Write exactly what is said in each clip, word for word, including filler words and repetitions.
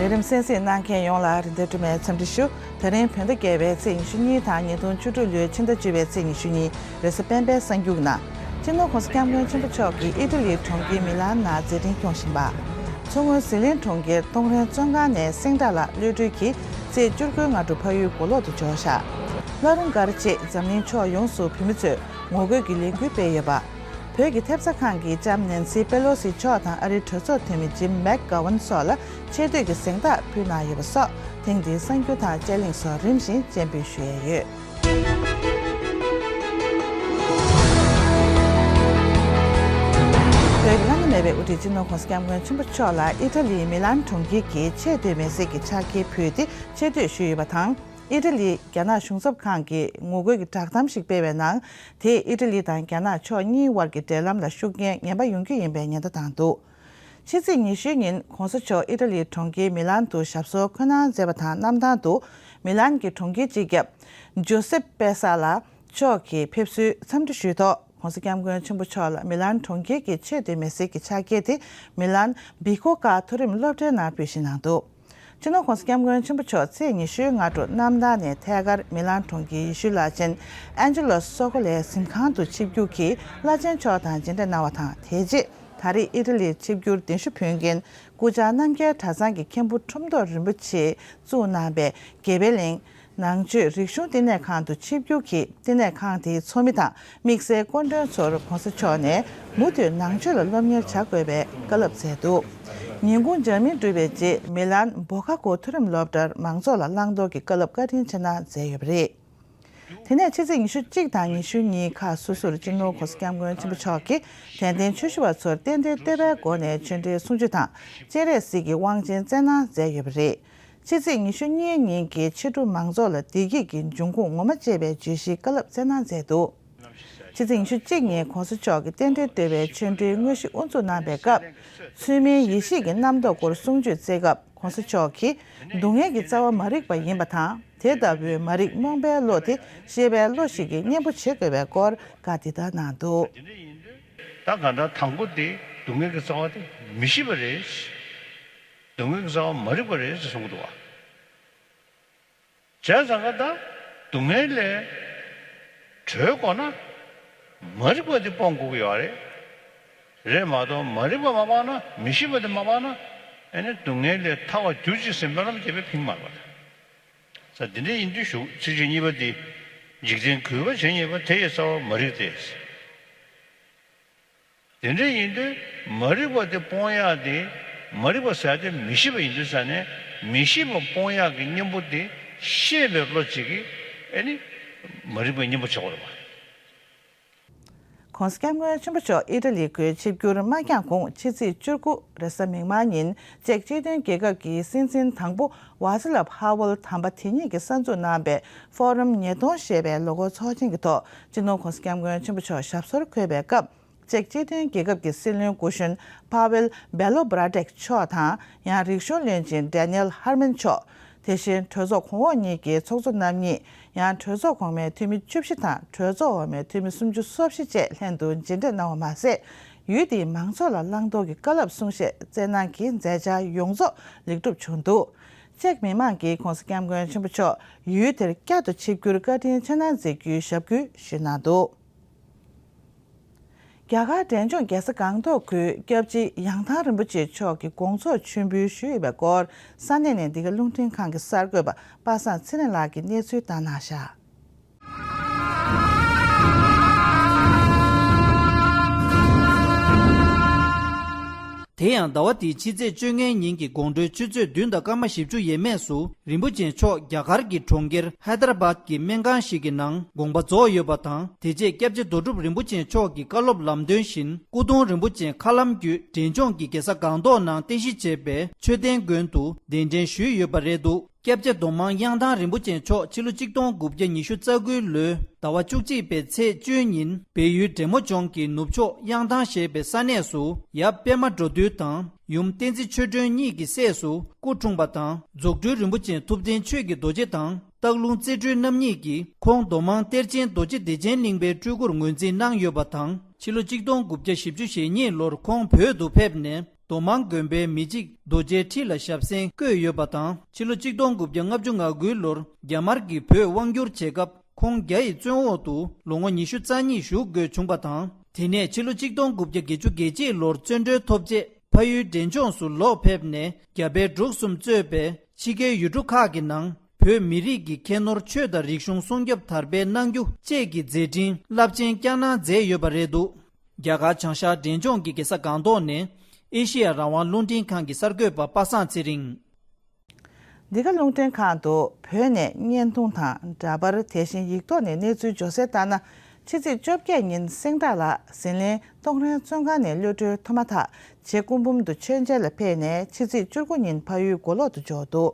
ལས་རིམ་གསན་གཟིགས་གནང་མཁན་ཡོངས་ལ་རིན་ལྡན་སྒྲོལ་མའི་འཚམས་འདྲི་ཞུ། ད་རིང་བོད་ཟླ་བརྒྱད་པའི་ཚེས་ཉི་ཤུ་གཉིས་དང་ཉིས་སྟོང་བཅུ་དྲུག་ལོའི་ཕྱི་ཟླ་བཅུ་པའི་ཚེས་ཉི་ཤུ་གཉིས་རེས་གཟའ་སྤེན་པའི་གསར་འགྱུར་ནང་། སྤྱི་ནོར་༸གོང་ས་༸སྐྱབས་མགོན་ཆེན་པོ་མཆོག་གིས་ཨི་ཊ་ལིའི་གྲོང་ཁྱེར་མི་ལན་ནང་མཛད་འཕྲིན་སྐྱོང་བཞིན་པ། མཚོ་སྔོན་ཟི་ལིང་གྲོང་ཁྱེར་སྟོང་རེན་བཙོན་ཁང་ནས་སེང་བྲག་ལ་གློད་གྲོལ་གྱིས་ཚེས་བཅུ་དགུའི་སྔ་དྲོ་ཕ་ཡུལ་མགོ་ལོག་ཏུ་འབྱོར་བཞག་བླ་རུང་སྒར་བཅས་འཛམ་གླིང་ཕྱོགས་ཡོངས་སུ་བོད་མི་ཚོས་ངོ་རྒོལ་གྱི་ལས་འགུལ་སྤེལ་ཡོད་པ། བོད་ཀྱི་ཐེབས་རྩ་ཁང་གིས་ལྕམ་ནན་སི་པེ་ལོ་སི་མཆོག་དང་ཨ་རིའི་གྲོས་ཚོགས་འཐུས་མི་ཇིམ་མེག་གྷ་ཝན་སོགས་ལ་ཆེ་བསྟོད་ཀྱི་གཟེངས་རྟགས་ཕུལ་གནང་ཡོད་པ་སོགས། ཐེངས་འདིའི་གསར་འགྱུར་དང་དཔྱད་གླེང་སོགས་རིམ་བཞིན་སྤྱན་འབུལ་ཞུ་ཡས་ཡོད། བོད་ཀྱི་བླ་ན་མེད་པའི་དབུ་ཁྲིད་སྤྱི་ནོར་༸གོང་ས་༸སྐྱབས་མགོན་ཆེན་པོ་མཆོག་ལ་ཨི་ཊ་ལིའི་མི་ལན་གྲོང་ཁྱེར་གྱིས་ཆེ་བསྟོད་མི་སེར་གྱི་ཕྱག་འཁྱེར་ཕུལ་ཏེ་ཆེ་བསྟོད་ཞུས་ཡོད་པ་དང་། ཨི་ཊ་ལིའི་རྒྱ་ནག་གཞུང་ཚབ་ཁང་གིས་ངོ་རྒོལ་གྱི་བསྒྲགས་གཏམ་ཞིག་སྤེལ་བའི་ནང་། དེས་ཨི་ཊ་ལི་དང་རྒྱ་ནག་ཕྱོགས་གཉིས་དབར་གྱི་འབྲེལ་ལམ་ལ་ཤུགས་རྐྱེན་ངན་པ་ཡོང་རྒྱུ་ཡིན་པའི་ཉེན་བརྡ་བཏང་འདུག་ཕྱི་ཚེས་ཉི་ཤུའི་ཉིན་༸གོང་ས་མཆོག་ཨི་ཊ་ལིའི་གྲོང་ཁྱེར་མི་ལན་དུ་ཞབས་སོར་འཁོད་གནང་མཛད་པ་དང་། གནམ་ཐང་དུ་མི་ལན་གྱི་གྲོང་ཁྱེར་སྤྱི་ཁྱབ་ཇོ་སེབ་པེ་ས་ལ་མཆོག་གིས་ཕེབས་བསུའི་འཚམས་འདྲི་ཞུས་ཐོག ༸གོང་ས་༸སྐྱབས་མགོན་ཆེན་པོ་མཆོག་ལ་མི་ལན་གྲོང་ཁྱེར་གྱི་ཆེས་མཐོའི་མི་སེར་གྱི་ཕྱག་འཁྱེར་དེ་མི་ལན་བི་ཁོ་ཀ་མཐོ་རིམ་སློབ་གྲྭའི་ནང་ཕུལ་བཞིན་གནང་འདུག་སྤྱི་ནོར་༸གོང་ས་༸སྐྱབས་མགོན་ཆེན་པོ་མཆོག་ཚེས་ཉི་ཤུའི་སྔ་དྲོ་གནམ་ཐང་ནས་ཐད་ཀར་མི་ལན་གྲོང་ཁྱེར་ཡེ་ཤུའི་བླ་ཆེན་ཨན་ཇེ་ལོ་སོ་ཀོ་ལའི་གཟིམ་ཁང་དུ་ཆིབས་བསྒྱུར་གྱིས་བླ་ཆེན་མཆོག་དང་མཇལ་འཕྲད་གནང་བ་དང་། དེ་རྗེས་ད་རེས་ཨི་ཊ་ལིར་ཆིབས་བསྒྱུར་གདན་ཞུ་ཕུལ་མཁན་སྐུ་བཅར་རྣམ་རྒྱལ་གྲྭ་ཚང་གི་མཁན་པོ་ཁྲོམ་ཐོག་རིན་པོ་ཆེས་བཙུགས་གནང་པའི་དགེ་འཕེལ་གླིང་ནང་ཆོས་རིག་གཞུང་བསྟི་གནས་ཁང་དུ་ཆིབས་བསྒྱུར་གྱིས་བསྟི་གནས་ཁང་དེའི་ཚོགས་མི་དང་དམིགས་བསལ་སྐུ་མགྲོན་ཚོར་༸གོང་ས་མཆོག་ནས་མུ་མཐུད་ནང་ཆོས་ལ་སློབ་གཉེར་བྱ་དགོས་པའི་བཀའ་སློབ་སྩལ་འདུག་ཉིན་གུང་ཇར་མིན་གྲུབ་པའི་རྗེས་མི་ལན་བོ་ཁ་ཀོ་མཐོ་རིམ་སློབ་གྲྭར་མང་ཚོགས་ལ་བླང་དོར་གྱི་བཀའ་སློབ་བཀའ་དྲིན་ཆེ་གནང་མཛད་ཡོད་པ་རེད། དེ་ནས་ཕྱི་ཚེས་ཉི་ཤུ་གཅིག་དང་ཉི་ཤུ་གཉིས་ཁག་སོ་སོར་སྤྱི་ནོར་༸གོང་ས་༸སྐྱབས་མགོན་ཆེན་པོ་མཆོག་གིས་དད་ལྡན་ཆོས་ཞུ་བ་ཚོར་རྟེན་འབྲེལ་བསྟོད་པའི་སྒོ་ནས་ཆོས་འབྲེལ་གསུང་ཆོས་དང་སྤྱན་རས་གཟིགས་ཀྱི་དབང་ཆེན་སྩལ་གནང་མཛད་ཡོད་པ་རེད། ཕྱི་ཚེས་ཉི་ཤུ་གཉིས་ཉིན་གྱི་ཕྱི་དྲོ་མང་ཚོགས་ལ་བདེ་སྐྱིད་ཀྱི་འབྱུང་ཁུངས་ངོ་མ་བཅས་པའི་བརྗོད་གཞིའི་བཀའ་སློབ་སྩལ་གནང་མཛད་འདུག་ཕྱི་ཚེས་ཉི་ཤུ་གཅིག་ཉིན་༸གོང་ས་མཆོག་གིས་རྟེན་འབྲེལ་བསྟོད་པའི་ཆོས་འབྲེལ་དངོས་གཞི་དབུ་འཛུགས་གནང་པའི་སྐབས། ཚུལ་མིན་ཡེ་ཤེས་ཀྱི་རྣམ་རྟོག་སྐོར་གསུང་ཆོས་སྩལ་སྐབས། ༸གོང་ས་མཆོག་གིས་སྡུག་བསྔལ་གྱི་རྩ་བ་མ་རིག་པ་ཡིན་པ་དང་། དེ་ལྟ་བུའི་མ་རིག་རྨོངས་པའི་བློ་དེ་ཤེས་པའི་བློ་ཞིག་གིས་གཉེན་པོ་བྱེད་དགོས་པའི་སྐོར་བཀའ་འདི་ལྟར་གནང་འདུག་ད་ག་འདྲ་དང་པོ་དེ་སྡུག་བསྔལ་གྱི་རྩ་བ་དེ་མི་ཤེས་པ་རེད། སྡུག་བསྔལ་གྱི་རྩ་བ་མ་རིག་པ་རེད་ཅེས་གསུང་གི་འདུག་བ། བྱས་ཙང་ཀ་ད་སྡུག་བསྔལ་ལས་གྲོལ་དགོས་ན་མ་རིག་པ་དེ་སྤོང་དགོས་ཀྱི་ཡོད་རེད། རེད་མ་གཏོགས་མ་རིག་པ་མ་སྤངས་ན། མི་ཤེས་པ་དེ་མ་སྤངས་ན། ཨ་ནི་སྡུག་བསྔལ་ལས་ཐར་བར་གྱུར་ཅིག་ཟེར་སྨོན་ལམ་རྒྱབ་པའི་ཕིང་མ་རེད་པ། ས་འདི་འདྲ་ཡིན་དུས་ཞུ། ཚིགས་བཅད་གཉིས་པ་འདི་འཇིག་རྟེན་གུས་པ་བྱེད་ཉེས་པ་དེ་ཡི་རྩ་བ་མ་རིག་སྟེ། དེ་འདྲ་ཡིན་དུས་མ་རིག་པ་དེ་སྤོང་ཡག་དེ། མ་རིག་པ་ཟེར་ཡག་དེ་མི་ཤེས་པ་ཡིན་དུས་ཙ་ནས། མི་ཤེས་པ་སྤོང་ཡག་གི་གཉེན་པོ་དེ་ཤེས་པའི་བློ་གཅིག་གིས་ཨ་ནི་མ་རིག་པའི་གཉེན་པོ་བྱེད་དགོས་རེད་པ། ༸གོང་ས་༸སྐྱབས་མགོན་ཆེན་པོ་མཆོག་ཨི་ཊ་ལི་ཁུལ་ཆིབས་བསྒྱུར་མ་བསྐྱངས་གོང་། ཕྱི་ཚེས་བཅུ་དགུ་རེས་གཟའ་མིག་དམར་ཉིན་ཅེཀ་སྤྱི་མཐུན་རྒྱལ་ཁབ་ཀྱི་སྲིད་འཛིན་དང་པོ་ཝཱ་ཚི་ལབ་ཧ་ཝེལ་དམ་པ་དེ་ཉིད་ཀྱིས་གསར་འཛུགས་གནང་པའི་ཧྥོ་རམ་ཉིས་སྟོང་ཞེས་པའི་ལོ་འཁོར་ཚོགས་ཆེན་གྱི་ཐོག་སྤྱི་ནོར་༸གོང་ས་༸སྐྱབས་མགོན་ཆེན་པོ་མཆོག་ཞབས་སོར་འཁོད་པའི་སྐབས། ཅེཀ་སྤྱི་མཐུན་རྒྱལ་ཁབ་ཀྱི་སྲིད་བློན་སྐུ་གཞོན་ཕ་ཝེལ་བེ་ལོ་བྷ་ར་ཏེག་མཆོག་དང་། ཡང་རིག་གཞུང་བློན་ཆེན་ཌེ་ནེལ་ཧར་མན་མཆོག་དེ་བཞིན་གྲོས་ཚོགས་གོང་འོག་གཉིས་ཀྱི་ཚོགས་གཙོ་རྣམ་གཉིས། ཡང་གྲོས་ཚོགས་གོང་མའི་འཐུས་མི་བཅུ་བཞི་དང་གྲོས་ཚོགས་འོག་མའི་འཐུས་མི་སུམ་ཅུ་སོ་བཞི་བཅས་ལྷན་དུ་མཇལ་འཕྲད་གནང་བ་མ་ཟད། ཡུལ་དེའི་མང་ཚོགས་ལ་བླང་དོར་གྱི་བཀའ་སློབ་གསུང་བཤད་སྩལ་གནང་གི་མཛད་འཆར་ཡོངས་རྫོགས་ལེགས་གྲུབ་བྱུང་འདུག་ཅེཀ་མི་མང་གིས་༸གོང་ས་༸སྐྱབས་མགོན་ཆེན་པོ་མཆོག་ཡུལ་དེར་བསྐྱར་དུ་ཆིབས་བསྒྱུར་བཀའ་དྲིན་ཆེ་གནང་མཛད་རྒྱུའི་ཞབས་སྐུལ་ཞུས་གནང་འདུག་རྒྱ་གར་འབྲས་ལྗོངས་རྒྱལ་ས་སྒང་ཏོག་ཁུལ་སྐྱབས་རྗེ་ཡང་ཐང་རིན་པོ་ཆེ་མཆོག་གི་དགོངས་རྫོགས་མཆོད་འབུལ་ཞུས་ཡོད་པའི་སྐོར། ས་གནས་ནས་འདི་ག་རླུང་འཕྲིན་ཁང་གི་གསར་འགོད་པ་པ་སངས་ཚེ་རིང་ལགས་ཀྱིས་གནས་ཚུལ་བཏང་གནང་བཞག་དེ་ཡང་ཟླ་བ་འདིའི་ཕྱི་ཚེས་བཅོ་ལྔའི་ཉིན་གྱི་དགོང་དྲོའི་ཆུ་ཚོད་བདུན་དང་སྐར་མ་བཞི་བཅུ་ཡས་མས་སུ། རིན་པོ་ཆེ་མཆོག་རྒྱ་གར་གྱི་གྲོང་ཁྱེར་ཧའེ་དར་བཱད་ཀྱི་སྨན་ཁང་ཞིག་གི་ནང་དགོངས་པ་རྫོགས་ཡོད་པ་དང་། དེ་རྗེས་སྐྱབས་རྗེ་རྡོ་གྲུབ་རིན་པོ་ཆེ་མཆོག་གི་བཀའ་སློབ་ལམ་སྟོན་བཞིན། སྐུ་གདུང་རིན་པོ་ཆེ་མཁའ་ལམ་བརྒྱུད་འབྲས་ལྗོངས་ཀྱི་རྒྱལ་ས་སྒང་ཏོག་ནང་རྟེན་གཞི་བྱས་པའི་མཆོད་རྟེན་དགོན་དུ་གདན་འདྲེན་ཞུས་ཡོད་པ་རེད་འདུག་སྐྱབས་རྗེ་མདོ་མང་གཡང་ཐང་རིན་པོ་ཆེ་མཆོག་ཕྱི་ལོ་གཅིག་སྟོང་དགུ་བརྒྱ་ཉི་ཤུ་རྩ་དགུའི་ལོའི་ཟླ་བ་བཅུ་གཅིག་པའི་ཚེས་བཅུའི་ཉིན། བལ་ཡུལ་འབྲས་མོ་ལྗོངས་ཀྱི་ནུབ་ཕྱོགས་གཡང་ཐང་ཞེས་པའི་ས་གནས་སུ། ཡབ་པདྨ་འགྲོ་འདུལ་དང་ཡུམ་བསྟན་འཛིན་ཆོས་སྒྲོན་གཉིས་ཀྱི་སྲས་སུ་སྐུ་འཁྲུངས་པ་དང་། རྫོགས་སྤྲུལ་རིན་པོ་ཆེ་ཐུབ་བསྟན་ཆོས་ཀྱི་རྡོ་རྗེ་དང་སྟག་ལུང་རྩེ་སྤྲུལ་རྣམ་གཉིས་ཀྱིས་ཁོང་མདོ་མང་གཏེར་ཆེན་རྡོ་རྗེ་བདེ་ཆེན་གླིང་པའི་སྤྲུལ་སྐུར་ངོས་འཛིན་གནང་ཡོད་པ་དང་། ཕྱི་ལོ་གཅིག་སྟོང་དགུ་བརྒྱ་བཞི་བཅུ་ཞེ་གཉིས་ལོར་ཁོང་བོད་དུ་ཕེབས་ནས། མདོ་མང་དགོན་པའི་མི་གཅིག་རྡོ་རྗེའི་ཁྲི་ལ་ཞབས་སེན་བཀོད་ཡོད་པ་དང་། ཕྱི་ལོ་གཅིག་སྟོང་དགུ་བརྒྱ་ལྔ་བཅུ་ང་དགུའི་ལོར་རྒྱ་དམར་གྱིས་བོད་དབང་བསྒྱུར་བྱེད་སྐབས། ཁོང་རྒྱ་ཡི་བཙོན་འོག་ཏུ་ལོ་ངོ་ཉི་ཤུ་རྩ་གཉིས་བཞུགས་དགོས་བྱུང་བ་དང་། དེ་ནས་ཕྱི་ལོ་གཅིག་སྟོང་དགུ་བརྒྱ་བརྒྱད་ཅུ་གྱ་གཅིག་ལོར་བཙོན་གྲོལ་ཐོབ་རྗེས། ཕ་ཡུལ་འབྲས་ལྗོངས་སུ་ལོག་ཕེབས་ནས། རྒྱ་བལ་འབྲུག་གསུམ་གཙོས་པའི་ཕྱི་རྒྱལ་ཡུལ་གྲུ་ཁག་གི་ནང་བོད་མི་རིགས་ཀྱི་ཁྱད་ནོར་ཆོས་དང་རིག་གཞུང་སྲུང་སྐྱོབ་དར་སྤེལ་གནང་རྒྱུ་བཅས་ཀྱི་མཛད་འཕྲིན་རླབས་ཆེན་བསྐྱངས་གནང་མཛད་ཡོད་པ་རེད་འདུག་རྒྱ་གར་བྱང་ཤར་འབྲས་ལྗོངས་ཀྱི་རྒྱལ་ས་སྒང་ཏོག་ནས་ཨེ་ཤེ་ཡ་རང་དབང་རླུང་འཕྲིན་ཁང་གི་གསར་འགོད་པ་པ་སངས་ཚེ་རིང་། འདི་ག་རླུང་འཕྲིན་ཁང་དུ་བོད་ནས་བརྙན་ཐུང་དང་འདྲ་པར། དེ་བཞིན་ཡིག་ཐོག་ནས་གནས་ཚུལ་འབྱོར་གསལ་ལྟར་ན། ཕྱི་ཚེས་བཅོ་བརྒྱད་ཉིན་སེང་བྲག་ལགས་ཟི་ལིང་ཏོང་ཧྲེང་བཙོན་ཁང་ནས་གློད་གྲོལ་ཐོབ་མ་ཐག་རྗེ་སྐུ་འབུམ་དུ་མཆོད་མཇལ་ལ་ཕེབས་ནས། ཕྱི་ཚེས་བཅུ་དགུ་ཉིན་ཕ་ཡུལ་མགོ་ལོག་ཏུ་འབྱོར་འདུག་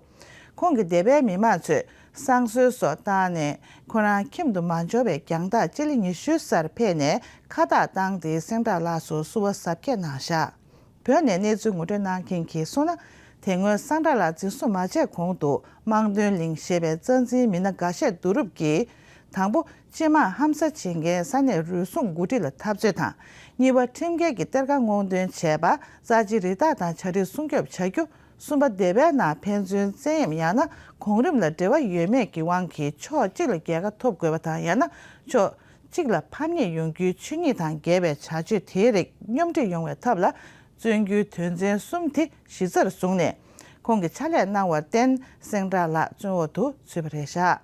ཁོང་གིས་སྡེ་པའི་མི་མང་ཚོས་བསང་གསོལ་སོགས་བཏང་ནས། ཁོ་རང་ཁྱིམ་དུ་མ་འབྱོར་བའི་རྒྱང་ཐག་སྤྱི་ལེ་ཉི་ཤུའི་སར་ཕེབས་ནས་ཁ་བཏགས་བཏང་སྟེ། སེང་བྲག་ལགས་སུ་བསུ་བ་གཟབ་རྒྱས་གནང་བཞག་བོད་ནས་གནས་ཚུལ་ངོ་སྤྲོད་གནང་མཁན་གྱིས་གསུངས་ན། དེ་སྔོན་སེང་བྲག་ལགས་འཛིན་བཟུང་མ་བྱས་གོང་དུ། དམངས་དོན་གླིང་ཞེས་པའི་རྩ་འཛིན་མི་སྣ་འགའ་ཤས་བསྡུ་རུབ་ཀྱིས། དང་པོ། སྤྱི་དམངས་ཧམ་ཟ་བྱེད་མཁན་ས་གནས་རུལ་སུངས་འགོ་ཁྲིད་ལ་འཐབ་རྩོད་དང་། གཉིས་པ། ཁྲིམས་འགལ་གྱི་གཏེར་ཁ་སྔོག་འདོན་བྱས་པ། རྩ་ཆེའི་རི་དྭགས་དང་བྱ་རིགས་སྲུང་སྐྱོབ་བྱ་རྒྱུ། གསུམ་པ། སྡེ་པའི་ནང་ཕན་ཚུན་བཙན་གཡེམ་ཡང་ན་གོང་རིམ་ལ་འབྲེལ་བ་ཡོད་མེད་ཀྱི་དབང་གིས་ཕྱོགས་གཅིག་ལ་རྒྱལ་ཁ་ཐོབ་དགོས་པ་དང་། ཡང་ན་ཕྱོགས་གཅིག་ལ་ཕམ་ཉེས་ཡོང་རྒྱུའི་ཆོས་ཉིད་དང་འགལ་བའི་བྱ་སྤྱོད་དེའི་རིགས་སྙོམས་སྒྲིག་ཡོང་བའི་ཐབས་ལ། བཙོན་རྒྱུའི་དོན་ཚན་གསུམ་དེ་གཞི་རྩར་བཟུང་ནས། ཁོང་གིས་ཕྱག་ལས་གནང་བར་བརྟེན། སེང་བྲག་ལགས་བཙོན་འོག་ཏུ་ཚུད་པ་རེད་བཞག་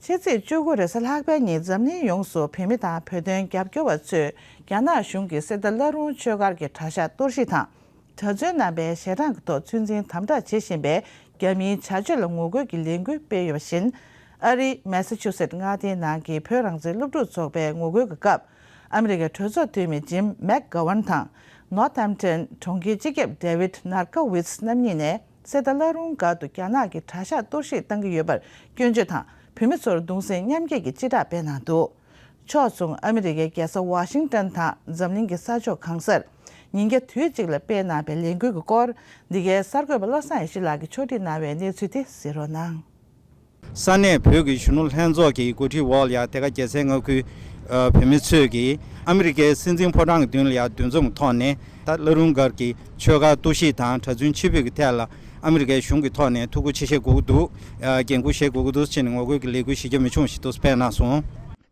ཕྱི་ཚེས་བཅུ་དགུ་རེས་གཟའ་ལྷག་པའི་ཉིན་འཛམ་གླིང་ཡོངས་སུ་བོད་མི་དང་བོད་དོན་རྒྱབ་སྐྱོར་བ་ཚོས་རྒྱ་ནག་གཞུང་གིས་གསེར་རྟ་བླ་རུང་ཆོས་སྒར་གྱི་གྲྭ་ཤག་གཏོར་བཤིག་དང་། གྲྭ་བཙུན་རྣམ་པའི་ཞལ་གྲངས་ཀྱི་ཐོག་ཚོད་འཛིན་དམ་དྲག་བྱེད་བཞིན་པའི་རྒྱ་མིའི་བྱ་སྤྱོད་ལ་ངོ་རྒོལ་གྱི་ལས་འགུལ་སྤེལ་ཡོད་པ་བཞིན། ཨ་རིའི་མེ་སཱ་ཆུ་སེད་མངའ་སྡེའི་ནང་གི་བོད་རང་བཙན་སློབ་ཕྲུག་ཚོགས་པའི་ངོ་རྒོལ་གྱི་སྐབས། ཨ་མི་རི་ཀའི་གྲོས་ཚོགས་འཐུས་མི་ཇིམ་མེག་གྷ་ཝན་དང་། ནོར་ཐེམ་ཊོན་གྲོང་ཁྱེར་སྤྱི་ཁྱབ་ཌེ་ཝིད་ནར་ཀ་ཝིད་རྣམ་གཉིས་ནས། གསེར་རྟ་བླ་རུང་སྒར་དུ་རྒྱ་ནག་གི་གྲྭ་ཤག་གཏོར་བཤིག་བཏང་གི་ཡོད་པར་སྐྱོན་བརྗོད་དང་། བོད་མི་ཚོར་གདུང་སེམས་མཉམ་སྐྱེད་ཀྱི་སྤྱི་བསྒྲགས་སྤེལ་གནང་འདུག་ཕྱོགས་མཚུངས་ཨ་མི་རི་ཀའི་རྒྱལ་ས་ཝ་ཤིང་ཏན་དང་འཛམ་གླིང་གི་ས་ཕྱོགས་གང་སར་ཉིན་རྒྱབ་དུས་གཅིག་ལ་སྤེལ་གནང་བའི་ལས་འགུལ་གྱི་སྐོར། འདི་གའི་གསར་འགོད་པ་བློ་བཟང་ཡེ་ཤེས་ལགས་ཀྱིས་ཕྱོགས་སྒྲིག་གནང་བའི་གནས་ཚུལ་དེ་གཟིགས་རོགས་གནང་། ས་གནས་བོད་ཀྱི་གཞོན་ནུ་ལྷན་ཚོགས་ཀྱི་འགོ་ཁྲིད་འོག་ལ་ཡ། དེ་ག་རྒྱལ་སའི་མངའ་ཁུལ་བོད་མི་ཚོས་ཀྱིས་ཨ་མི་རི་ཀའི་སྲིད་འཛིན་ཕོ་བྲང་གི་མདུན་ལ་ཡ་འདུ་འཛོམས་ཐོག་ནས། ད་བླ་རུང་སྒར་གྱི་ཆོས་སྒར་གཏོར་བཤིག་དང་གྲྭ་བཙུན་ཕྱིར་འབུད་ཀྱི་ཐད་ལ་ཨ་མི་རི་ཀའི་གཞུང་གི་ཐོག་ནས་ཐུགས་ཁུར་ཆེ་བཞེས་དགོས་ཀྱི་འདུག་འགན་ཁུར་བཞེས་དགོས་ཀྱི་འདུག་ཅེས་ནས་ངོ་རྒོལ་གྱི་ལས་འགུལ་གཞི་རྒྱ་མི་ཆུང་ཞིག་འདུག་སྤེལ་གནང་སོང་།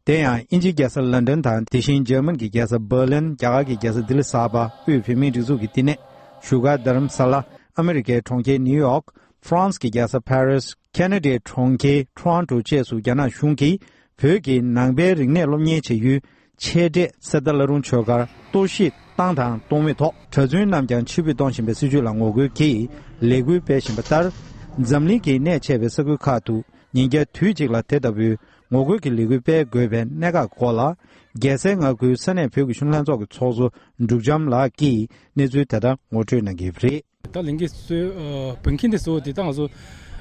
དེ་ཡང་དབྱིན་ཇིའི་རྒྱལ་ས་ལན་ཌན་དང་། དེ་བཞིན་འཇར་མན་གྱི་རྒྱལ་ས་འབར་ལིན། རྒྱ་གར་གྱི་རྒྱལ་ས་ལྡི་ལི་གསར་པ། དབུས་བོད་མིའི་སྒྲིག་འཛུགས་ཀྱི་བསྟི་གནས། བཞུགས་སྒར་རྡ་རམ་ས་ལ། ཨ་མི་རི་ཀའི་གྲོང་ཁྱེར་ནིའུ་ཡོག་ཧྥ་རན་སི་གི་རྒྱལ་ས་ཕ་རི་སི། ཁེ་ན་ཌའི་གྲོང་ཁྱེར་ཊོ་རོན་ཊོ་བཅས་སུ་རྒྱ་ནག་གཞུང་གིས་བོད་ཀྱི་ནང་པའི་རིག་གནས་སློབ་གཉེར་བྱེད་ཡུལ་ཆེ་གྲས་གསེར་རྟ་བླ་རུང་ཆོས་སྒར་གཏོར་བཤིག་བཏང་དང་གཏོང་མུས་ཐོག་གྲྭ་བཙུན་རྣམས་ཀྱང་ཕྱིར་འབུད་གཏོང་བཞིན་པའི་སྲིད་བྱུས་ལ་ངོ་རྒོལ་གྱིས་ལས་འགུལ་སྤེལ་བཞིན་པ་ལྟར། འཛམ་གླིང་གི་གནས་ཆེ་བའི་ས་ཁུལ་ཁག་ཏུ་ཉིན་རྒྱབ་དུས་གཅིག་ལ་དེ་ལྟ་བུའི་ངོ་རྒོལ་གྱི་ལས་འགུལ་སྤེལ་དགོས་པའི་གནད་འགག་སྐོར་ལ། རྒྱལ་སའི་མངའ་ཁུལ་ས་གནས་བོད་ཀྱི་གཞོན་ནུ་ལྷན་ཚོགས་ཀྱི་ཚོགས་གཙོ་འབྲུག་བྱམས་ལགས་ཀྱིས་གནས་ཚུལ་དེ་ལྟར་ངོ་སྤྲོད་གནང་གི་ཡོད་པ་རེད། ད་ལས་འགུལ་གཙོ་བོ་འབད་མཁན་དེ་གཙོ་བོ་དེ་ད་ང་ཚོ་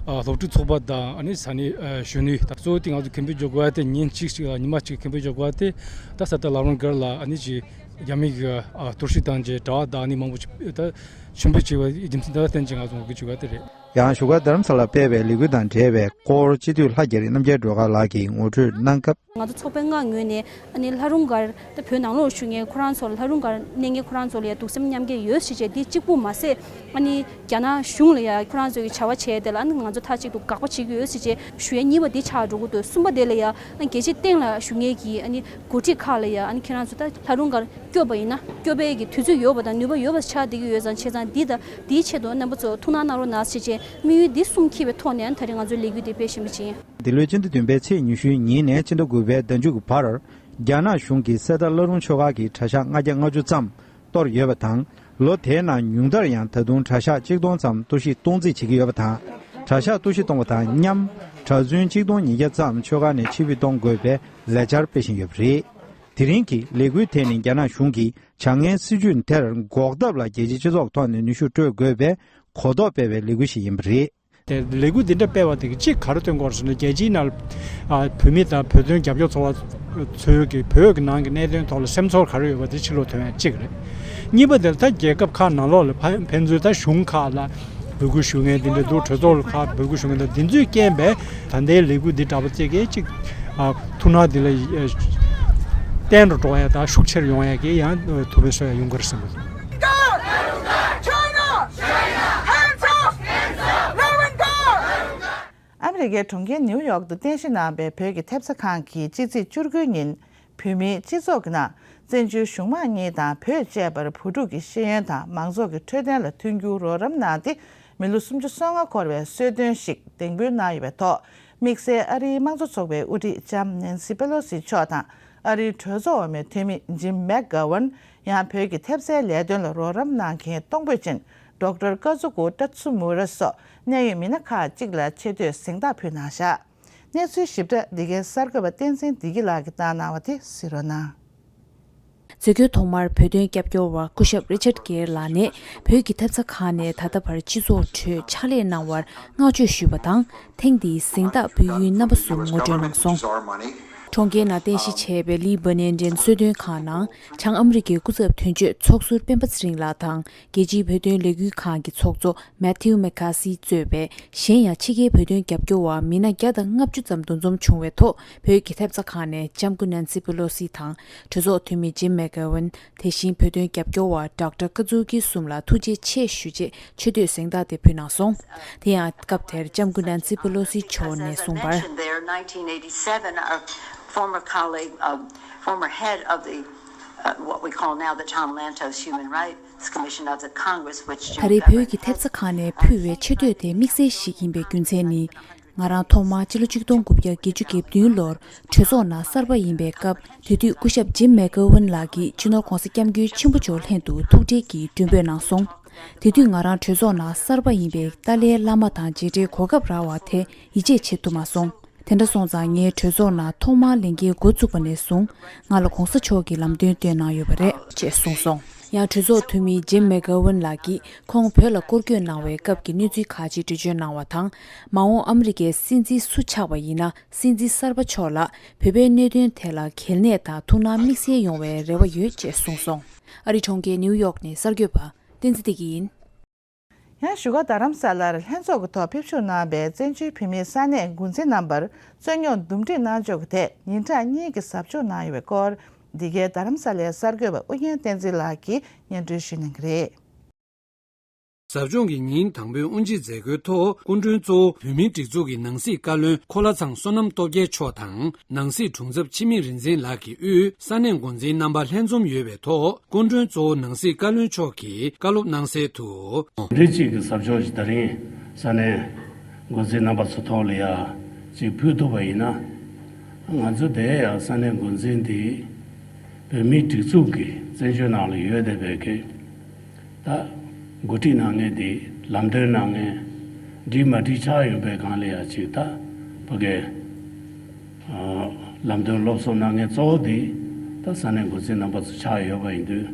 སློབ་ཕྲུག་ཚོགས་པ་དང་། ཨ་ནི་ས་གནས་གཞོན་ནུ་དང་། གཙོ་བོ་དེ་ང་ཚོ་ཁེ་ཕན་འཇོག་དགོས་ཡ་དེ། ཉིན་གཅིག་གཅིག་ལ་ཉི་མ་གཅིག་ཁེ་ཕན་འཇོག་དགོས་ཡ་དེ། ད་གསེར་རྟ་བླ་རུང་སྒར་ལ་ཨ་ནི་ཅིག་རྒྱ་མི་གི་གཏོར་བཤིག་བཏང་རྗེས་གྲྭ་པ་དང་ཨ་ནི་མང་པོ་ཅིག་ད་ཕྱིར་འབུད་བྱས་པའི་རྒྱུ་མཚན་དེ་ལ་བརྟེན་ཅིང་ང་ཚོ་ངོ་རྒོལ་བྱེད་དགོས་ཡ་དེ་རེད། ཡང་བཞུགས་སྒར་རྡ་རམ་ས་ལར་སྤེལ་བའི་ལས་འགུལ་དང་འབྲེལ་བའི་སྐོར། སྤྱི་འཐུས་ལྷ་རྒྱ་རི་རྣམ་རྒྱལ་སྒྲོལ་དཀར་ལགས་ཀྱིས་ངོ་སྤྲོད་གནང་སྐབས། ང་ཚོ་ཚོགས་པའི་ངོས་ནས་ཨ་ནི་ལྷ་རུང་སྒར་ད་བོད་ནང་ལོགས་བཞུགས་མཁན་ཁོ་རང་ཚོ་ལ། ལྷ་རུང་སྒར་གནས་མཁན་ཁོ་རང་ཚོ་ལ་ཡ་གདུང་སེམས་མཉམ་སྐྱེད་ཡོད་ཟེར་བྱས་འདི་གཅིག་པུ་མ་ཟད། ཨ་ནི་རྒྱ་ནག་གཞུང་ལ་ཡ་ཁོ་རང་ཚོ་གི་བྱ་བ་བྱས་དེ་ལ་ཨ་ནི་ང་ཚོ་མཐའ་གཅིག་ཏུ་དགག་པ་བྱེད་ཀྱི་ཡོད་ཟེར་བྱས་ཞུ་ཡ་གཉིས་པ་འདི་ཆགས་འགྲོ་གི་འདུག་གསུམ་པ་དེ་ལ་ཡ་ཨ་ནི་རྒྱལ་སྤྱིའི་སྟེང་ལ་བཞུགས་མཁན་གྱི་ཨ་ནི་འགོ་ཁྲིད་ཁག་ལ་ཡ། ཨ་ནི་ཁྱེད་རང་ཚོ་ད་ལྷ་རུང་སྒར་སྐྱོབ་པ་ཡིན་ན་སྐྱོབ་པའི་གི་དུས་ཚོད་ཡོད་པ་དང་ནུས་པ་ཡོད་པ་ཆགས་བསྡད་ཀྱི་ཡོད་ཙང་། བྱས་ཙང་འདི་དང་འདིའི་ཆེད་དུ་རྣམ་པ་ཚོ་ཐུགས་སྣང་གནང་རོགས་གནང་ཟེར་བྱས་དམིགས་ཡུལ་འདི་གསུམ་འཁྱེར་བའི་ཐོག་ནས་ཨ་ནི་ད་རེས་ང་ཚོའི་ལས་འགུལ་འདི་སྤེལ་བཞིན་པ་ཅིག་ཡིན། འདི་ལོའི་སྤྱི་ཟླ་བདུན་པའི་ཚེས་ཉི་ཤུའི་ཉིན་ནས་སྤྱི་ཟླ་དགུ་པའི་ཟླ་མཇུག་གི་བར། རྒྱ་ནག་གཞུང་གིས་གསེར་རྟ་བླ་རུང་ཆོས་སྒར་གྱི་གྲྭ་ཤག་ལྔ་བརྒྱ་ལྔ་བཅུ་ཙམ་གཏོར་ཡོད་པ་དང་། ལོ་དེའི་ནང་ཉུང་མཐར་ཡང་ད་དུང་གྲྭ་ཤག་གཅིག་སྟོང་ཙམ་གཏོར་བཤིག་གཏོང་རྩིས་བྱེད་ཀྱི་ཡོད་པ་དང་། གྲྭ་ཤག་གཏོར་བཤིག་གཏོང་བ་དང་མཉམ། གྲྭ་བཙུན་གཅིག་སྟོང་ཉིས་བརྒྱ་ཙམ་ཆོས་སྒར་ནས་ཕྱིར་འབུད་གཏོང་དགོས་པའི་ལས་འཆར་སྤེལ་བཞིན་ཡོད་པ་རེད། དེ་རིང་གི་ལས་འགུལ་དེ་ནི་རྒྱ་ནག་གཞུང་གིས་བྱ་ངན་སྲིད་བྱུས་དེར་འགོག་ཐབས་ལ་རྒྱལ་སྤྱིའི་སྤྱི་ཚོགས་ཐོག་ནས་ནུས་ཤུགས་སྤྲོད་དགོས་པའི་གོ་རྟོགས་སྤེལ་བའི་ལས་འགུལ་ཞིག་ཡིན་པ་རེད། དེ་ལས་འགུལ་འདི་འདྲ་སྤེལ་བ་དེ་གིས་གཅིག་ག་རེ་སྟོན་གྱི་ཡོད་རེད་ཟེར་ན། རྒྱལ་སྤྱིའི་ནང་ལ་ཨ་བོད་མི་དང་བོད་དོན་རྒྱབ་སྐྱོར་ཚོགས་པ་ཚོས་ཀྱིས་བོད་ཀྱི་ནང་གི་གནད་དོན་ཐོག་ལ་སེམས་ཚོར་ག་རེ་ཡོད་པ་དེ་ཕྱི་ལོགས་ཐོན་ཡ་གཅིག་རེད། གཉིས་པ་དེ་ལ་ད་རྒྱལ་ཁབ་ཁག་ནང་ལོགས་ལ་ཕ་ཕན་ཚུན་ད་གཞུང་ཁག་ལ་འབོད་སྐུལ་ཞུ་མཁན་དེ་འདྲ་འདུག་གྲོས་ཚོགས་ཁག་འབོད་སྐུལ་ཞུ་མཁན་དང་། འདི་ཚོས་རྐྱེན་པས་ད་ལྟའི་ལས་འགུལ་འདི་འདྲ་པོ་བཅས་ཀྱིས་གཅིག་ཨ་ཐུགས་སྣང་འདི་ལ་ཨ་བརྟན་དུ་འགྲོ་ཡ་དང་ཤུགས་ཆེར་ཡོང་ཡ་གི་ཡང་ཐུགས་ཕན་གསོ་ཡ་ཡོང་གི་རེད་བསམ་གྱི་འདུག་ཨ་མི་རི་ཀའི་གྲོང་ཁྱེར་ནིའུ་ཡོག་ཏུ་རྟེན་གཞི་གནང་བའི་བོད་ཀྱི་ཐེབས་རྩ་ཁང་གིས་ཕྱི་ཚེས་བཅུ་དགུའི་ཉིན། བོད་མིའི་སྤྱི་ཚོགས་ཀྱི་ནང་བཙན་བྱོལ་གཞུང་མང་གཉིས་དང་བོད་བཅས་པར་བོད་ཕྲུག་གི་ཤེས་ཡོན་དང་མང་ཚོགས་ཀྱི་འཕྲོད་བསྟེན་ལ་མཐུན་འགྱུར་རོགས་རམ་གནང་སྟེ། མི་ལོ་སུམ་ཅུ་སོ་ལྔ་འཁོར་བའི་གསོལ་སྟོན་ཞིག་གདན་འབུལ་གནང་ཡོད་པའི་ཐོག་དམིགས་བསལ་ཨ་རིའི་དམངས་གཙོ་ཚོགས་པའི་དབུ་ཁྲིད་ལྕམ་ནེན་སི་པེ་ལོ་སི་མཆོག་དང་། ཨ་རིའི་གྲོས་ཚོགས་འོག་མའི་འཐུས་མི་ཇིམ་མེག་གྷ་ཝན། ཡང་བོད་ཀྱི་ཐེབས་རྩའི་ལས་དོན་ལ་རོགས་རམ་གནང་མཁན་གཏོང་ཕོད་ཅན་ཌོག་ཊར་ཀ་ཛུ་ཀུ་ཏྲ་ཚུ་མུ་ར་སོགས་གནད་ཡོད་མི་སྣ་ཁག་ཅིག་ལ་ཆེ་བསྟོད་གཟེངས་རྟགས་ཕུལ་གནང་བཞག་གནས་ཚུལ་ཞིབ་ཕྲ་འདི་གའི་གསར་འགོད་པ་བསྟན་འཛིན་བདེ་སྐྱིད་ལགས་ཀྱིས་བཏང་གནང་བ་དེ་གཟིགས་རོགས་གནང་། མཛད་སྒོའི་ཐོག་མར་བོད་དོན་རྒྱབ་སྐྱོར་བ་སྐུ་ཞབས་རི་ཆར་གེར་ལགས་ནས། བོད་ཀྱི་ཐེབས་རྩ་ཁང་ནས་ད་ལྟ་བར་སྤྱི་ཚོགས་ཁྲོད་ཕྱག་ལས་གནང་བར་བསྔགས་བརྗོད་ཞུས་པ་དང་། ཐེངས་འདིའི་གཟེངས་རྟགས་འབུལ་ཡུལ་རྣམ་པ་གསུམ་ངོ་སྤྲོད་གནང་སོང་། གྲོང་ཁྱེར་ནང་རྟེན་གཞི་བྱས་པའི་ལི་བྷ་ནེ་ཌན་གསོལ་སྟོན་ཁང་ནང་། བྱང་ཨ་མི་རི་ཀའི་སྐུ་ཚབ་དོན་གཅོད་ཚོགས་ཟུར་སྤེན་པ་ཚེ་རིང་ལགས་དང་། རྒྱལ་སྤྱིའི་བོད་དོན་ལས་འགུལ་ཁང་གི་ཚོགས་གཙོ་མེ་ཐིའུ་མེ་ཁ་སི་གཙོས་པའི་གཞན་ཡང་ཕྱི་རྒྱལ་བོད་དོན་རྒྱབ་སྐྱོར་བ་མི་སྣ་བརྒྱ་དང་ལྔ་བཅུ་ཙམ་འདུ་འཛོམས་བྱུང་བའི་ཐོག་བོད་ཀྱི་ཐེབས་རྩ་ཁང་ནས་ལྕམ་སྐུ་ནན་སི་པེ་ལོ་སི་དང་། གྲོས་ཚོགས་འཐུས་མི་ཇིམ་མེ་ཀེ་ཝན། དེ་བཞིན་བོད་དོན་རྒྱབ་སྐྱོར་བ་ཌོག་ཊར་ཀ་ཛུ་ཀི་གསུམ་ལ་ཐུགས་རྗེ་ཆེ་ཞུ་ཆེད་ཆེ་བསྟོད་གཟེངས་རྟགས་དེ་ཕུལ་གནང་སོང་། དེ་ཡང་སྐབས་དེར་ལྕམ་སྐུ་ནན་སི་པེ་ལོ་སི་མཆོག་ནས་གསུངས་པར། Mentioned there, nineteen eighty-seven, our former colleague, uh, former head of the, uh, what we call now the Tom Lantos Human Rights Commission of the Congress, which Jim ད་རེས་བོད་ཀྱི་ཐེབས་རྩ་ཁང་ནས་ཕུལ་བའི་ཆེ་བསྟོད་དེ་དམིགས་བསལ་ཞིག་ཡིན་པའི་རྒྱུ་མཚན་ནི། ང་རང་ཐོག་མར་ཕྱི་ལོ་ཆིག་སྟོང་དགུ་བརྒྱ་བརྒྱད་ཅུ་གྱ་བདུན་ལོར་གྲོས་ཚོགས་ནང་གསར་པ་ཡིན་པའི་སྐབས། དེ་དུས་སྐུ་ཞབས་ཇིམ་མེ་ཀེ་ཝན་ལགས་ཀྱིས་སྤྱི་ནོར་༧གོང་ས་༧སྐྱབས་མགོན་ཆེན་པོ་མཆོག་ལྷན་དུ་ཐུགས་ཁྲལ་གྱིས་མགྲོན་འབོད་གནང་སོང་། དེ་དུས་ང་རང་གྲོས་ཚོགས་ནང་གསར་པ་ཡིན་པས་ཏཱ་ལའི་བླ་མ་དང་མཇལ་འཕྲད་གོ་སྐབས་རག་པ་དེ་ཡིད་ཆེས་བྱེད་ཐུབ་མ་སོང་། དེ་འདྲ་སོང་ཙང་ངས་གྲོས་ཚོགས་ནང་ཐོག་མར་ལས་འགན་འགོ་བཙུགས་པ་ནས་བཟུང་ང་ལ་༧གོང་ས་མཆོག་གིས་ལམ་སྟོན་བཏོན་གནང་ཡོད་པ་རེད་ཅེས་གསུངས་སོང་། ཡང་གྲོས་ཚོགས་འཐུས་མི་ཇིམ་མེ་ཀེ་ཝན་ལགས་ཀྱིས་ཁོང་བོད་ལ་སྐོར་སྐྱོད་གནང་བའི་སྐབས་ཀྱི་གནས་ཚུལ་ཁག་ཅིག་འགྲེལ་བརྗོད་གནང་བ་དང་། མ་འོངས་ཨ་མི་རི་ཀའི་སྲིད་འཛིན་སུ་ཆགས་པ་ཡིན་ན། སྲིད་འཛིན་གསར་པ་མཆོག་ལ་བོད་པའི་གནད་དོན་ཐད་ལ་གལ་གནད་དང་ཐུགས་སྣང་དམིགས་བསལ་ཡོང་བའི་རེ་བ་ཡོད་ཅེས་གསུངས་སོང་། ཨ་རི་གྲོང་ཁྱེར་ནིའུ་ཡོག་ནས་གསར་འགོད་པ་བསྟན་འཛིན་བདེ་སྐྱིད་ཡིན། ཡང་བཞུགས་སྒར་རྡ་རམ་ས་ལར་ལྷན་ཚོགས་ཀྱི་ཐོག་ཕེབས་ཞུགས་གནང་བའི་བཙན་བྱོལ་བོད་མིའི་ས་གནས་འགོ་འཛིན་རྣམ་པར་རྩོད་རྙོག་འདུམ་འགྲིག་གནང་ཕྱོགས་ཀྱི་ཐད་ཉིན་གྲངས་གཉིས་ཀྱི་ཟབ་སྦྱོང་གནང་ཡོད་པའི་སྐོར། འདི་གའི་རྡ་རམ་ས་ལའི་གསར་འགོད་པ་ཨུ་རྒྱན་བསྟན་འཛིན་ལགས་ཀྱིས་སྙན་སྒྲོན་ཞུ་གནང་གི་རེད། ཟབ་སྦྱོང་གི་ཉིན་དང་པོའི་དབུ་འབྱེད་མཛད་སྒོའི་ཐོག་སྐུ་མགྲོན་གཙོ་བོ་བོད་མིའི་སྒྲིག་འཛུགས་ཀྱི་ནང་སྲིད་བཀའ་བློན་གོ་ལ་ཚང་བསོད་ནམས་སྟོབས་རྒྱལ་མཆོག་དང་། ནང་སྲིད་དྲུང་ཚབ་འཆི་མེད་རིག་འཛིན་ལགས་ཀྱི་དབུས་ས་གནས་འགོ་འཛིན་རྣམ་པ་ལྷན་འཛོམས་ཡོད་པའི་ཐོག་སྐུ་མགྲོན་གཙོ་བོ་ནང་སྲིད་བཀའ་བློན་མཆོག་གིས་བཀའ་སློབ་གནང་གསལ་དུ། འདི་གཅིག་གི་ཟབ་སྦྱོང་ཞིག་ད་རིང་ས་གནས་འགོ་འཛིན་རྣམ་པ་ཚོ་ཐོག་ལ་ཡ་གཅིག་ཕུལ་ཐུབ་པ་ཡིན་ན། ང་ཚོ་དེ་ཡང་ས་གནས་འགོ་འཛིན་དེ་བོད་མིའི་སྒྲིག་འཛུགས་ཀྱི་བཙན་བྱོལ་ནང་ལ་ཡོད་བསྡད་པའི་གི་ད་འགོ་ཁྲིད་གནང་མཁན་དེ་ལམ་སྟོན་གནང་མཁན་འགྲིག་མ་འགྲིག་ཆགས་ཡོང་པའི་སྒང་ལ་ཡ་གཅིག་ད་ཕ་གི་ལམ་སྟོན་སློབ་གསོ་གནང་མཁན་གཙོ་བོ་དེ་ད་ས་གནས་འགོ་འཛིན་རྣམ་པ་ཚོ་ཆགས་ཡོད་པ་ཡིན་དུས།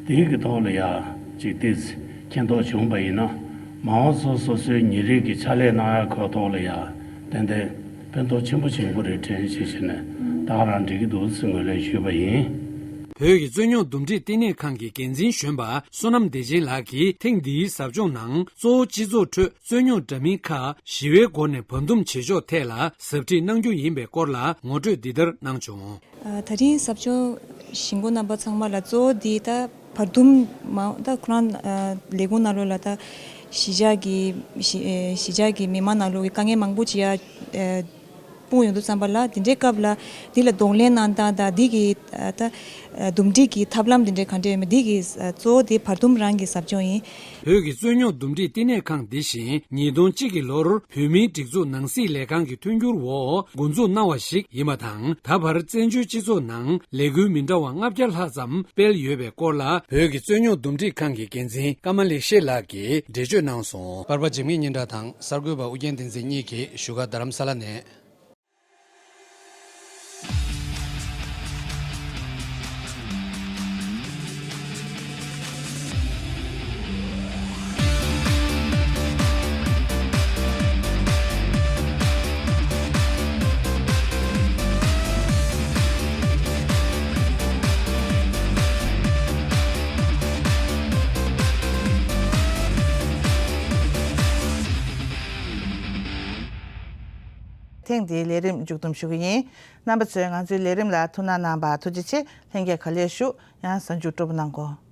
དེའི་གི་ཐོག་ལ་ཡ་གཅིག་དེ་མཁྱེན་རྟོགས་བྱུང་པ་ཡིན་ན། མ་འོངས་སུ་སོ་སོའི་ཉིན་རེ་གི་ཕྱག་ལས་གནང་ཡག་ཁག་ཐོག་ལ་ཡ་ཏན་ཏན་ཕན་ཐོགས་ཆེན་པོ་བྱུང་གི་རེད་དྲན་བྱས་བྱས་ནས་ད་ག་རང་འགྲིག་གི་འདུག་ཟེར་ངོས་ལེན་ཞུས་པ་ཡིན། བོད་ཀྱི་རྩོད་རྙོག་འདུམ་འགྲིག་བསྟི་གནས་ཁང་གི་འགན་འཛིན་གཞོན་པ་བསོད་ནམས་བདེ་ཆེན་ལགས་ཀྱིས་ཐེངས་འདིའི་ཟབ་སྦྱོང་ནང་གཙོ་བོ་སྤྱི་ཚོགས་ཁྲོད་རྩོད་རྙོག་འདྲ་མིན་ཁག་ཞི་བའི་སྒོ་ནས་བར་འདུམ་བྱེད་ཕྱོགས་ཐད་ལ་ཟབ་ཁྲིད་གནང་རྒྱུ་ཡིན་པའི་སྐོར་ལ་ངོ་སྤྲོད་འདི་ལྟར་གནང་བྱུང་། ད་རིང་ཟབ་སྦྱོང་གཞིས་འགོ་རྣམ་པ་ཚང་མ་ལ་གཙོ་བོ་འདི་ད་བར་འདུམ་མ་ད་ཁོ་རང་ལས་ཁུངས་ནང་ལོགས་ལ་ད་གཞིས་ཆགས་ཀྱི་གཞིས་གཞིས་ཆགས་ཀྱི་མི་མང་ནང་ལོགས་ཀྱི་དཀའ་ངལ་མང་པོ་ཅིག་ཡ། སྤུངས་ཡོང་དུས་ཙམ་པ་ལ་འདི་འདྲའི་སྐབས་ལ་འདི་ལ་གདོང་ལེན་གནང་སྟངས་དང་འདི་གི་ད་འདུམ་འགྲིག་གི་ཐབས་ལམ་འདི་འདྲའི་ག་འདྲ་ཡོད་མེད་འདི་གི་གཙོ་བོ་དེ་བར་འདུམ་རང་གི་ཟབ་སྦྱོང་ཡིན། བོད་ཀྱི་རྩོད་རྙོག་འདུམ་འགྲིག་བསྟི་གནས་ཁང་འདི་བཞིན་ཉིས་སྟོང་གཅིག་གི་ལོར་བོད་མིའི་སྒྲིག་འཛུགས་ནང་སྲིད་ལས་ཁང་གི་མཐུན་འགྱུར་འོག་འགོ་འཛུགས་གནང་བ་ཞིག་ཡིན་པ་དང་། ད་བར་བཙན་བྱོལ་སྤྱི་ཚོགས་ནང་ལས་འགུལ་མི་འདྲ་བ་ལྔ་བརྒྱ་ལྷག་ཙམ་སྤེལ་ཡོད་པའི་སྐོར་ལ་བོད་ཀྱི་རྩོད་རྙོག་འདུམ་འགྲིག་ཁང་གི་འགན་འཛིན་ཀརྨ་ལེགས་བཤད་ལགས་ཀྱིས་འགྲེལ་བརྗོད་གནང་སོང་། པར་པ་འཇིགས་མེད་སྙན་གྲགས་དང་གསར་འགོད་པ་ཨུ་རྒྱན་བསྟན་འཛིན་གཉིས་ཀྱིས་བཞུགས་སྒར་རྡ་རམ་ས་ལ་ནས། ཐེངས་འདིའི་ལས་རིམ་མཇུག་བསྡོམས་ཞུ་གི་ཡིན། རྣམ་པ་ཚོས་ང་ཚོའི་ལས་རིམ་ལ་ཐུགས་སྣང་གནང་བར་ཐུགས་རྗེ་ཆེ། ལྷན་རྒྱས་ག་ལེར་བཞུགས། ཡང་གཟའ་མཇུག་སྤྲོ་པོ་གནང་གོ།